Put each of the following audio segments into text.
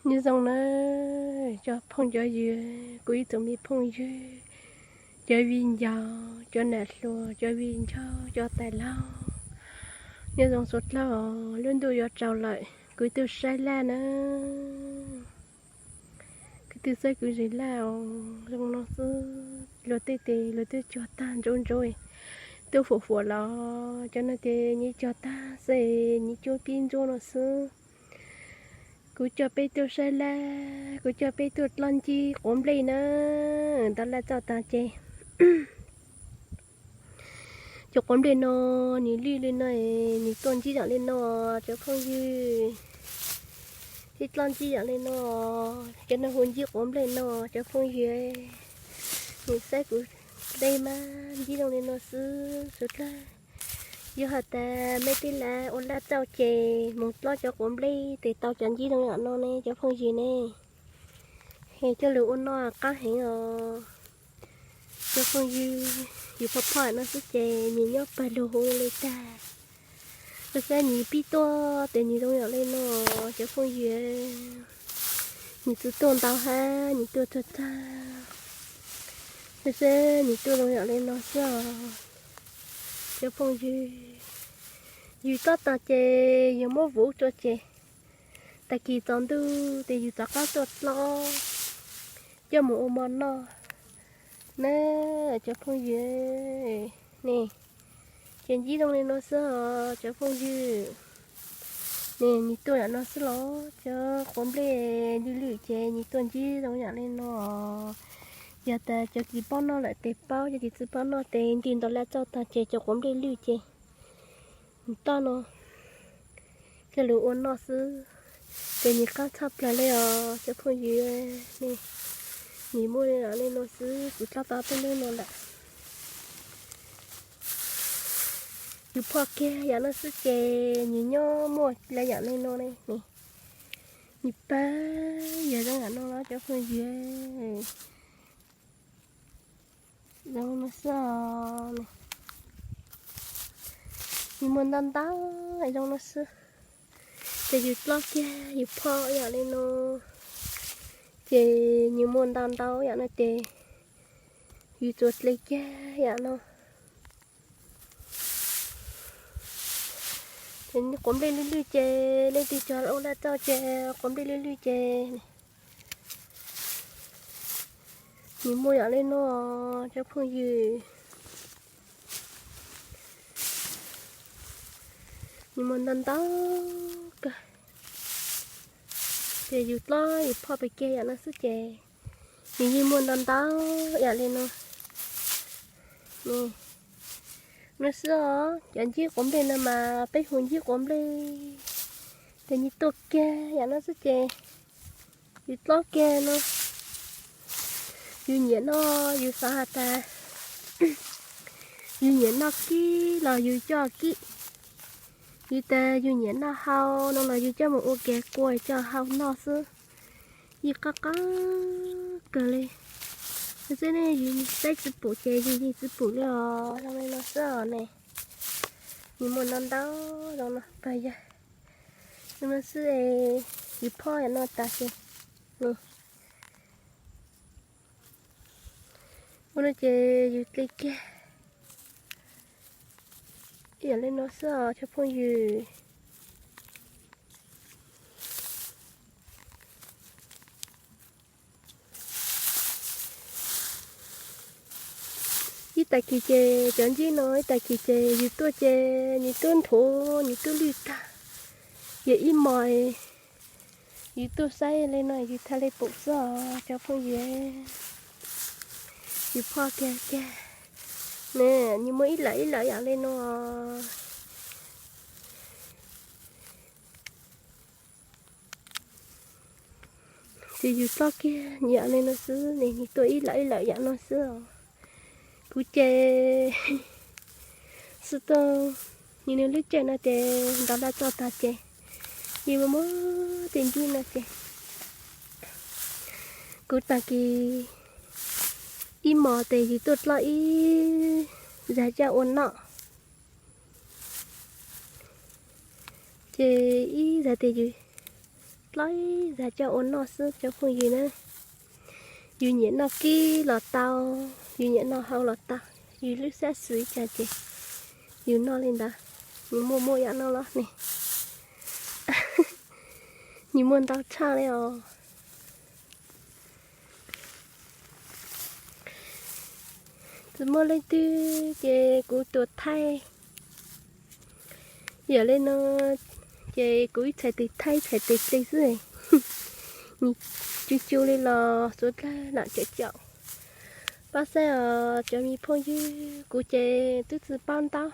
Nyob zoo na, cov phooj cov ywg, kuv ib tsoom me phooj ywg, cov viv ncaus, cov nam hluas, cov viv ncaus, cov tais laug. Nyob zoo suav dlawg os, lub ntuj yuav tsaus lawm, kuv twb saib laj na. Kuv twb saib kuv zes laj os, zoo no xwb. Luag tej tes luag twb cog tag ntsuab ntsuab, twb fuam fuam los cov no ces nyias cog tag xwb, nyias cuab pib ntsuab no xwb. Kuv coj peb tuaj saib laj, kuv coj peb tuaj dloj ncib quav nplej na. Ntau laj txoj tag ces cov quav nplej no nws lwj li no, nws tuaj ncib yam li no, cov phooj ywg. Tib dloj ncib yam li no, cov no hu ncib quav nplej no, cov phooj ywg. Nws saib kuv dej mas ncib zoo li no xwb suav dlawg. Yog hais tias mej tij laug ua laj txaus ces mus dloj cov quav nplej tes tau cov ncib zoo yam no ne cov phooj ywg ne. Hes coj lug ua noj qab heev os. Cov phooj ywg, yus phoj phoj no xwb ces nws nyob pawg lug huv li tag. Lawv saib nws pib tuaj tes nws zoo yam li no, cov phooj ywg. Nws tsis tuaj ntau hab, nws tuaj tag tag. Lawv saib nws tuaj zoo yam li no xwb os. Cov phooj ywg, yus dloj tag ces yus muab vuv rua ces tag kis tsaus ntuj tes yus rov qab tuaj dloj coj mus ua mov noj na, cov phooj ywg ne. Ces ncib zoo li no xwb os cov phooj ywg. Ne nws tuaj yam no xwb los cov quav nplej lwj lwj ces nws tuaj ncib zoo yam li no. Yog tas cov tsis paub noj lawm tes paub, cov tsis paub noj tes nti ntau laj txaus tag ces cov quav nplej lwj ces nws toj no coj lug ua noj xwb. Ces nws qab tshaj plaws li os cov phooj ywg ne. Nws muaj li no xwb, kuv dloj tau peb lub no lawm. Yus phoj kiag yam no xwb ces nws nyob muaj li yam li no ne. Nws pab yog zoo yam no los cov phooj ywg. Zoo no xwb os. Nws muaj ntau ntau zoo no xwb. Ces yus dloj kiag yus phoj yam li no, ces nws muaj ntau ntau yam no ces yus tsuas dle kiag yam no. Ces quav nplej lwj lwj ces leej twg cog ua laj txaus ces quav nplej lwj lwj ces nws muaj yam li no cov phooj ywg. Nws muaj ntau ntau kawg. Ces yus dloj yus phoj pem kiag yam no xwb ces nws yeej muaj ntau ntau yam li no. No xwb os, cov ncib quav nplej no mas peb hu ncib quav nplej. Ces nws tuaj kiag yam no xwb ces yus dloj kiag no. Yus nyiam noj yus xav has tas yus nyiam noj kib los yus coj kib. Yus tas yus nyiam noj hau no los yus coj mus ua kev kua coj hau noj xwb. Yeej qab qab kawg li. Xwb ne yus saib tsis pum ces yus yeej tsis pum li os, zoo li no xwb os ne. Nws muaj ntau ntau zoo no pag yag. Zoo no xwb, yus phoj yam no tas ces ua no ces yus dle kiag. Ib yam li no xwb os cov phooj ywg. Ib tag kis ces cov ncib no ib tag kis ces yus tuaj ces nws twb nthuav nws twb lwj tag. Yog ib hmos yus tuaj saib li no yus thiaj li pum xwb os cov phooj ywg. Yus phoj kiag kiag ne, nws muaj ib lawm ib lawm yam li no. Ces yus txob kiag yam li no xwb ne, nws tuaj ib lawm ib lawm yam no xwb os. Kuv ces xwb tuaj, nws nws lub caij no ces nrov laj txog tag ces yus muaj muaj tej ncib no ces kuv tag kis ib hmos ces yus tuaj dloj ib zag caj ua noj. Ces ib zag ces yus Dlob ib zag coj ua noj xwb cov phooj ywg na. Yus nyiam noj kib los tau, yus nyiam noj hau los tau, yus lub siab xws li cas ces yus noj li ntawd. Nws muaj muaj yam no los ne, nws muaj ntau tshaj li os. Tsis muaj leej twg ces kuv tuaj thaij. Yam li no ces kuv ib txhais tes thaij txhais tes ple xwb. Nws cu cu li los xuav dlawg lam caum caum. Pab saib os cov me phooj ywg, kuv ces twb tsis paub ntaub,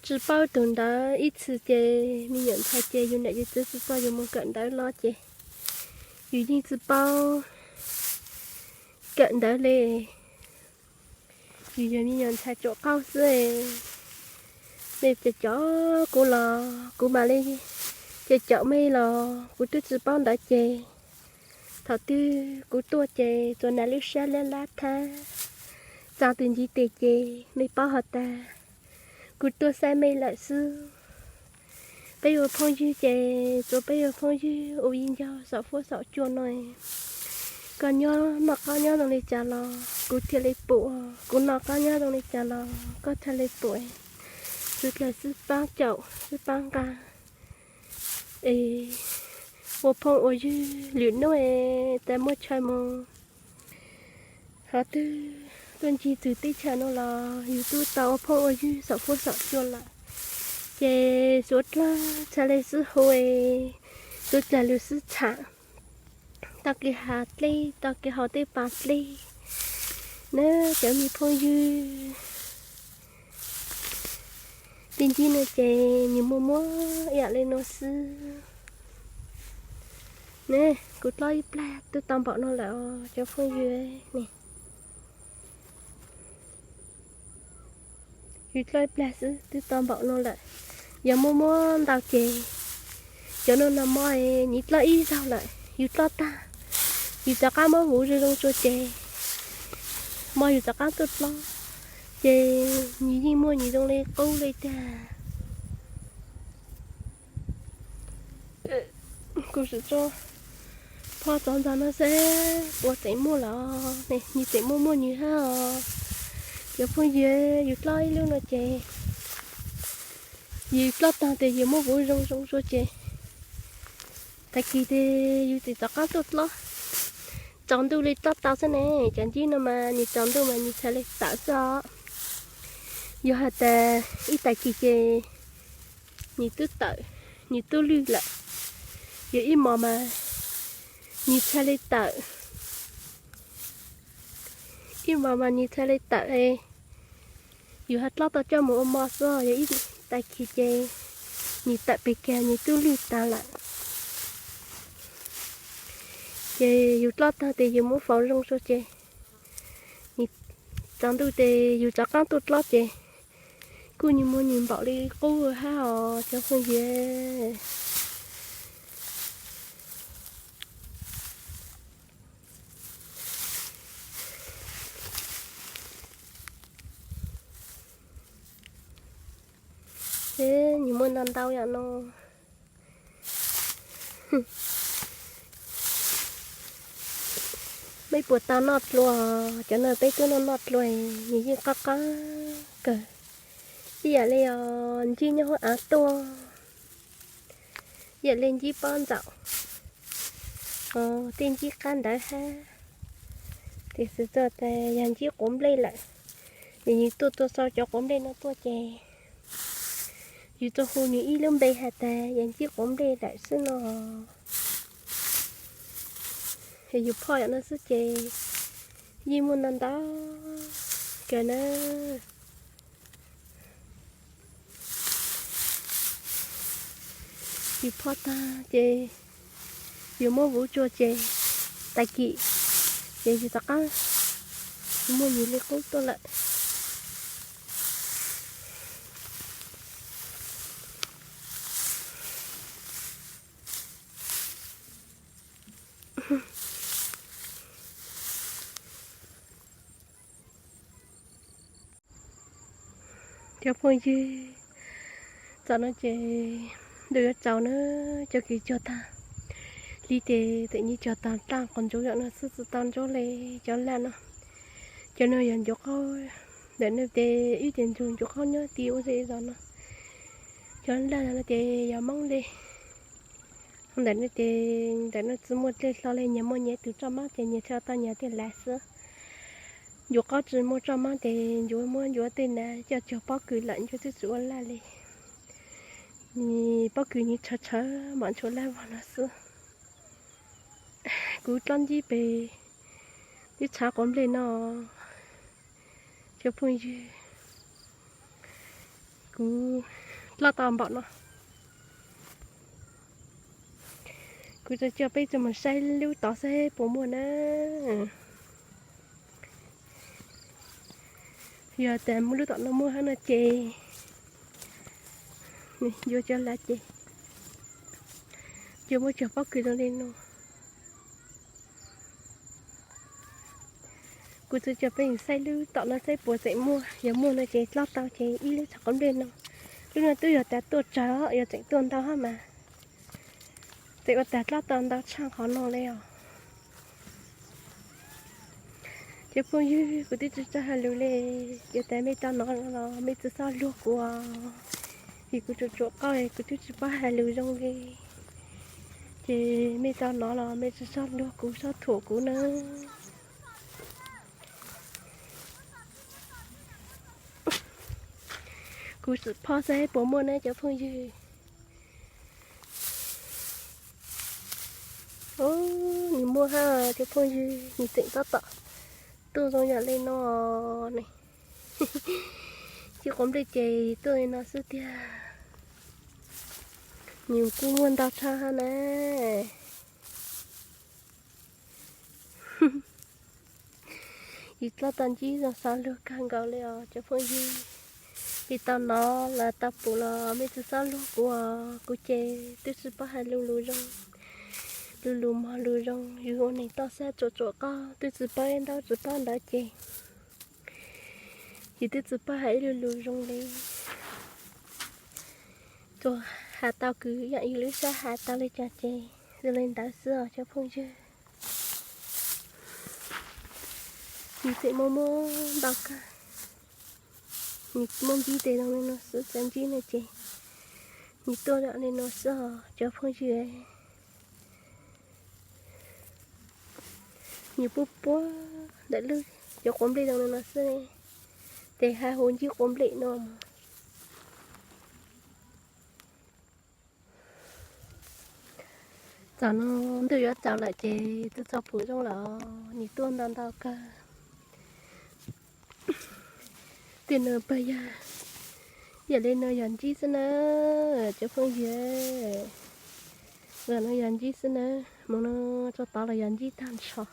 tsis paub tus ntawv ib txhis ces me nyuam ntxhais ces yus niam yus txiv tsis tso yus mus kawm ntawv los ces yus yeej tsis paub kawm ntawv li. Yus yog me nyuam ntxhais tsuam qaub xwb. Mej caum caum kuv los kuv mam li caum caum mej los kuv twb tsis paub ntawv ces thaum twg kuv tuaj ces tsuas hnav lub sab liab lab thab, txog tus ntsis tes ces mej paub hov tas. Kuv tuaj saib mej lawm xwb. Peb ua phooj ywg ces tsuas peb ua phooj ywg ua viv ncaus saum fuab saum cua no. Koj nyob noj qab nyob zoo li cas los kuv thiaj li pum, kuv noj qab nyob zoo li cas los koj thiaj li pum. Tsuas dlawg sib paab caum sib paab nqa es ua phooj ua ywg lwm hnub es tas muaj chaw mus hov twg tuaj ncig txug teb chaws no los yus tub tau ua phooj ua ywg saum fuab saum cua lawm. Ces suav dlawg txhaj le xwb hu es suav dlawg lug xwb txham tau kev has dleb, tau kev haus tej pas dleb na cov me phooj ywg. Tej ncib no ces nws muaj muab ib yam li no xwb. Ne, kuv dlob ib plag twb tau npaum no lawm os cov phooj ywg ne. Yus dlob ib plag xwb twb tau npaum no lawm. Yog muaj muab ntau ces cov no no mo nyiv dlob ib zaug lawm yus dlob tag, yus rov qab muab vuv zoo zoo tsua ces mo yus rov qab tuaj dlob ces nws yeej muaj nws zoo li qub li tiag. Kuv sim tso phob txov ntxog no seb puas tseem muaj los ne, nws tseem muaj muaj nws hab os. Cov phooj ywg, yus dlob ib lub no ces yus dlob tag tes yus muab vuv zoo zoo tsua ces tag kis tes yus tseem rov qab tuaj dlob. Tsaus ntuj li dlob tau xwb ne, cov ncib no mas nws tsaus ntuj mas nws txhaj le tawm xwb os. Yog has tas ib tag kis ces nws twb tawm, nws twb lwj lawm. Yog ib mos mas nws txhaj le tawm, ib mos mas nws txhaj le tawm. Yus ho dlob tau coj mus ua mov xwb, yog ib tag kis ces nws tawm pes kag nws twb lwj tas lawm. Ces yus dlob tag tes yus muab faus zoo tsua ces nws tsaus ntuj tes yus rov qab tuaj dlob ces kuj nws muaj nws npaum li qub hab os cov phooj ywg. Seb nws muaj ntau ntau yam no. Mej puas tau noj dlua? Cov no peb tub noj noj dlua, nws yeej qab qab kawg. Ib yam li os ncib nyob hauv av tuaj, ib yam li ncib pob ntsaum, tej ncib qab ntawd hab. Tiam sis txog tas yog ncib quav nplej lawm, ces yus tuaj tua sau cov quav nplej no tuaj ces yus tsuas hu nws ib lub npe has tas yog ncib quav nplej lawm xwb no. Yus phoj yam no xwb ces yeej muaj ntau ntau kawg na. Yus phoj tag ces yus muab vuv tsua ces tag kis ces yus rov qab muaj nws li qub tuaj lawm. Cov phooj ywg, tam no ces Ntuj yuav tsaus na, cov kws cog tag li ces txawm nyuam qhuav tag dlaj qhov ntsuab yom no xwb, tsis tau ntsuab li. Cov laj no, cov no yog ntsuab qaub, ntawm no ces ib ce ntsuab, ntsuab qaub nyob ti ua zej zos no. Cov laj no ces yog Hmoob li. Ntawm no ces ntawm no tsis muaj dlej hlo li, nyias muaj nyias tus roj mab ces nyias txhaj tau nyias tej lav xwb. Ntsuab qaub tsis muaj roj mab ces ntsuab muab ntsuab tej na coj cog pob kws lawm, ntsuab twb tsis ua laj li. Pob kws nyias tshawv tshawv mam ntshuav laj vog no xwb. Kuv dlob ntsib pem twb tshav quav nplej no, cov phooj ywg. Kuv dlob tau npaum no. Kuv tsuas coj peb tso mus saib lub tod saib puas muaj na. Yog tias muaj lub tom no muaj hab no ces yuav cov lav ces yuav muab cog pob kws zoo li no. Kuv tsuas coj peb saib lub tom no saib puas tseem muaj, yog muaj no ces dlob tau ces ib lub tshav quav nplej no. Lub no twb yog tas tuaj tsawg, yog tseem tuaj ntau hab mas tseem ua tas dlob tau ntau tshaj qhov no li os. Cov phooj ywg, kuv twb tsis tau hais lus li, yog tas mej tau hnov los mej tsis txhob luag kuv os, vim kuv tsuas tsuam qaub, kuv twb tsis paub hais lus zoo li. Ces mej tau hnov los mej tsis txhob luag kuv, txhob thuam kuv na. Kuv sim phob saib puas muaj na cov phooj ywg. Nws muaj hab cov phooj ywg, nws tseem tab tom tuaj zoo yam li no ne. Cov quav nplej ces tuaj li no xwb tiag. Nws kuj muaj ntau tshaj hab na. Yus dlob tau ntsib zoo xav luag kawg nkaus li os cov phooj ywg. Mej tau hnov los tau pum los mej tsis txhob luag kuv os, kuv ces twb tsis paub hais lus lus zoo, lus lus mog lus zoo, yus ua neeg toj xab tsuam tsuam qaub twb tsis paub ib ntaub tsis paub ntawv ces yus twb tsis paub hais ib lus lus zoo li. Tsuas has tau kws yam yus lub sab has tau li cas ces zoo li ntawd xwb os cov phooj ywg. Nws tseem muaj muaj ntau kawg. Nws muaj ntsib tes zoo li no xwb, txawm ntsib no ces nws tuaj yam li no xwb os cov phooj ywg. Nws puab puab ntawm lub cov quav nplej zoo li no xwb, ces hab huv ntsib quav nplej no. Txog no ntuj yuav tsaus lawm ces tub txog pum zoo lawm, nws tuaj ntau ntau kawg. Tej no pag yag, yam li no yog ntsib xwb na, cov phooj ywg. Yam no yog ntsib xwb na, mus no tso tod los yog ntsib tag nrho.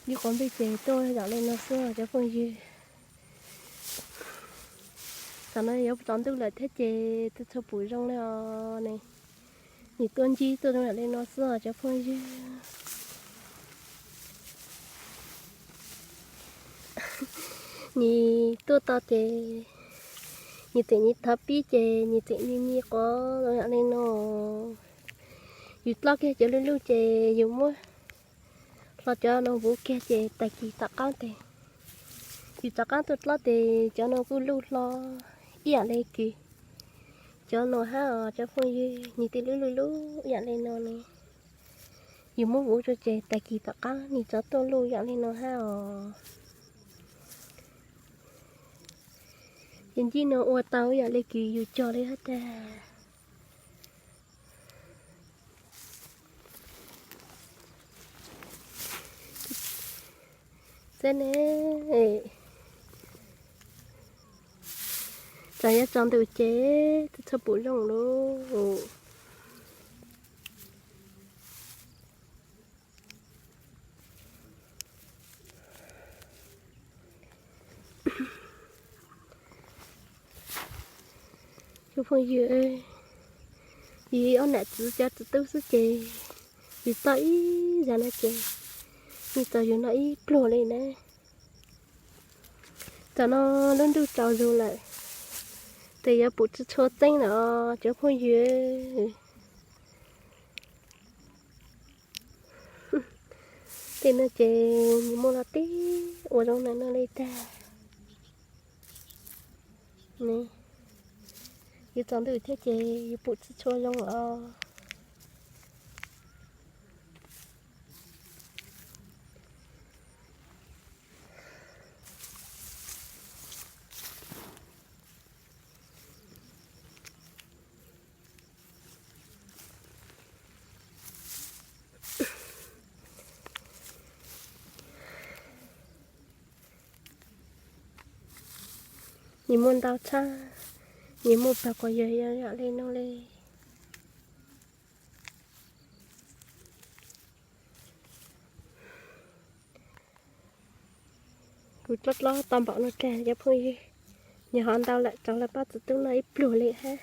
Ntsib quav nplej ces tuaj yam li no xwb cov phooj ywg. Tam no yuav tsaus ntuj lawm thiab ces tub txog pum zoo li os ne. Nws tuaj ntsib tuaj zoo yam li no xwb os cov phooj ywg. Nws tuaj tau ces nws tseem nws thov pib ces nws tseem nws nyias quav zoo yam li no. Yus dlob kiag cov luj luj ces yus muab hlo cov no vuv kiag ces tag kis tom qab tes, yus rov qab tuaj dlob tes cov no kuj luj hlo ib yam li kws cov no hab os cov phooj ywg. Nws tej lub luj luj ib yam li no ne, yus muab vuv rua ces tag kis tom qab nws rov tuaj luj yam li no hab os. Ces ntsib no ua tau yam li kws yus cog li hab tag. Xwb ne, txawm yuav tsaus ntuj ces tub txog pum zoo lauj. Cov phooj ywg, yus ob nam txiv cov txiv tub xwb ces yus txoj ib zag no ces nws txaus yus noj ib pluag li na. Tam no lub ntuj tsaus zog lawm, Tes yuav pum tsis tshua txeeb lawm cov phooj ywg. Tej no ces nws muaj los tib ua zoo na no li tag. Yuav tsaus ntuj thiab ces yuav pum tsis tshua zoo os. Nws muaj ntau tshaj, nws muaj pag quas yawg yog yam li no li. Kuv dlob dlob tau npaum no kag cov phooj ywg, nws ho ntau lawm, rau lawv pab txiv tub noj ib pluag li hab.